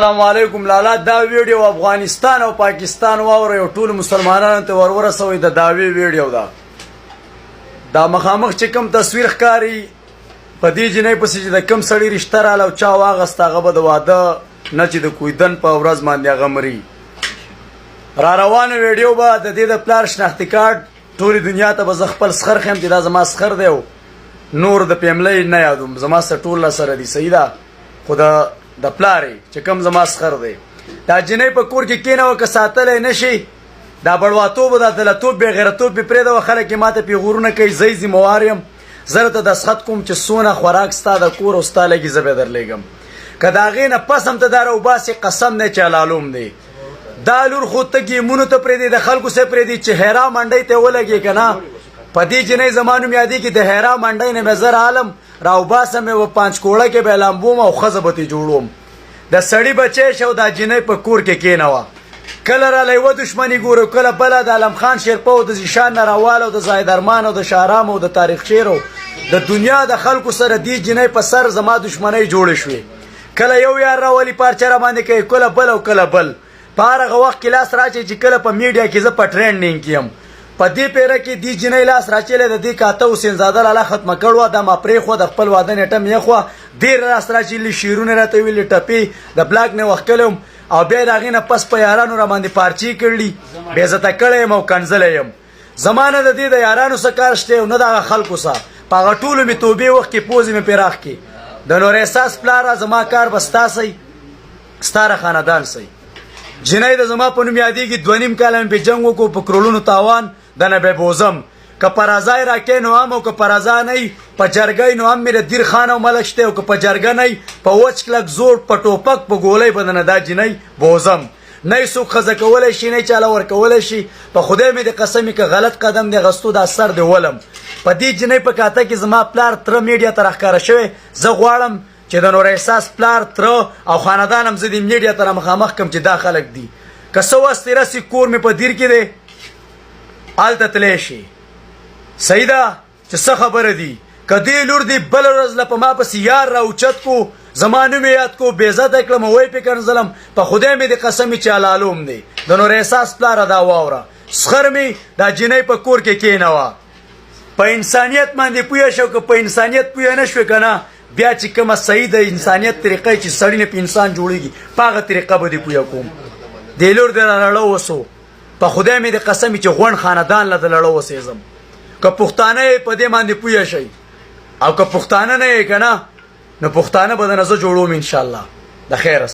السلام علیکم لالا، دا ویډیو افغانستان او پاکستان واورئ او ټول مسلمانانو ته ورورسوئ. د داوی ویډیو ده. دا مخامخ چې کوم تصویر ښکاري، په دې جنۍ پسې چې د کم سړي رشته راله او چا واغسته، هغه به د واده نه چې د کویدن په ورځ باندې هغه مري. را روانه ویډیو به د دې د پلار شناختي کارت ټولې دنیا ته به زه خپل سخر ښیم چې دا زما سخر دی او نور د فیملۍ نه یادوم، زما سره ټول سره دي، صحیح ده، خو د پلار چې کوم زما سخر دی. دا جنۍ په کور کې کینوه، که ساتلی نه شي دا بړواتوب، دا دلتوب، بې غیرتوب پې پرېږده. خلک یې ماته پیغورونه کوي، زه یې ذمهوار یم. زه درته دستخط کوم چې څونه خوراک ستا د کور او ستا لګي، زه به درلېږم. که د هغې نه پس هم ته دا راوباسې، قسم دی چې حلالوم دی. دا لور خو ته ګیمونو ته پرېږدې، د خلکو سره پرېږدې چې حیرا منډۍ ته ولګې که نه. په دې جنۍ زما نوم یادېږي، د حیرا منډۍ نه مې زه رالم، راوباسم یې، په پانچکوړه کې به یې لامبوم او ښځه به ترې جوړوم. د سړي بچی شه او دا جنۍ په کور کې کېنوه. کله راله یوه دښمني ګورو، کله بله. د علم خان شیرپه او د ذیشان نه راواله او د زاهد ارمان او د شهرام او د تاریخ شیر او د دنیا د خلکو سره دې جنۍ په سر زما دښمنۍ جوړې شوې. کله یو یار راولي پارچه را باندې کوي، کله بل او کله بل. په هر هغه وخت کې لاس راچي چې کله په میډیا کې زه په ټرینډینګ کې یم. په دې پیره کې دې جنۍ لاس راچلی، د دې کاته حسین زاده لالا ختمه کړوه، دا ما پرېښوه، د خپل واده نیټه مې یخوه. ډېر لاس راچلی، شعرونه راته ویلي، ټپې د بلاک نه وښکلی وم او بیا د هغې نه پس په یارانو را باندې پارچې کړلي، بېعزته کړی یم او کنځلی یم. زما نه د دې د یارانو څه کار شته او نه د هغه خلکو څه. په هغه ټولو مې توبې وخت کې پوزې مې پراخ کې. د نور احساس پلاره، زما کار به ستا سي، ستا خاندان سي. جنۍ د زما په نوم یادېږي، 2.5 کاله مې پې جنګ وکړو، په کروړونو تاوان د نه به بوزم. که په رضا یې راکې نو هم، او که په رضا نه وي په جرګه یې نو هم مې د دیر خان او ملک شته، او که په جرګه نه وي په وچ کلک زور، په ټوپک، په ګولۍ به درنه دا جنۍ بوزم. نه یې څوک ښځه کولی شي، نه یې چاله ورکولی شي. په خدای مې د قسم که غلط قدم دی غستو، دا سر دی ولم. په دې جنۍ په کاته کې زما پلار تره میډیا ته راښکاره شوی. زه غواړم چې د نور احساس پلار، تره او خاندان هم زه دې میډیا ته مخامخ کم چې دا خلک دي. که څه وس تېره سي، کور مې په دیر کې دی، هلته تللی شي. صحیح ده چې څه خبره دي؟ که دې لور دې بله ورځ له په ما پسې یار را اوچت کو، زما نوم یې یاد کو، بېعزته کړم، ویې پې کنځلم، په خدای مې د قسم چې حلالوم دی. د نور احساس پلاره، دا واوره، سخر مې دا جنۍ په کور کې کېنوه. په انسانیت باندې پوه شو، که په انسانیت پوه نه شوې که نه، بیا چې کومه صحیح د انسانیت طریقه چې سړی نه په انسان جوړیږي، په هغه طریقه به دې پوه کوم. دې لور دې را لړو وسو، په خدای مې د قسم چې غونډ خاندان له لړو وسېزم. که پښتانه یې په دې باندې پوه شئ او که پښتانه نه یې که نه، نو پښتانه به د نه زه جوړوم انشاءالله. د خیره.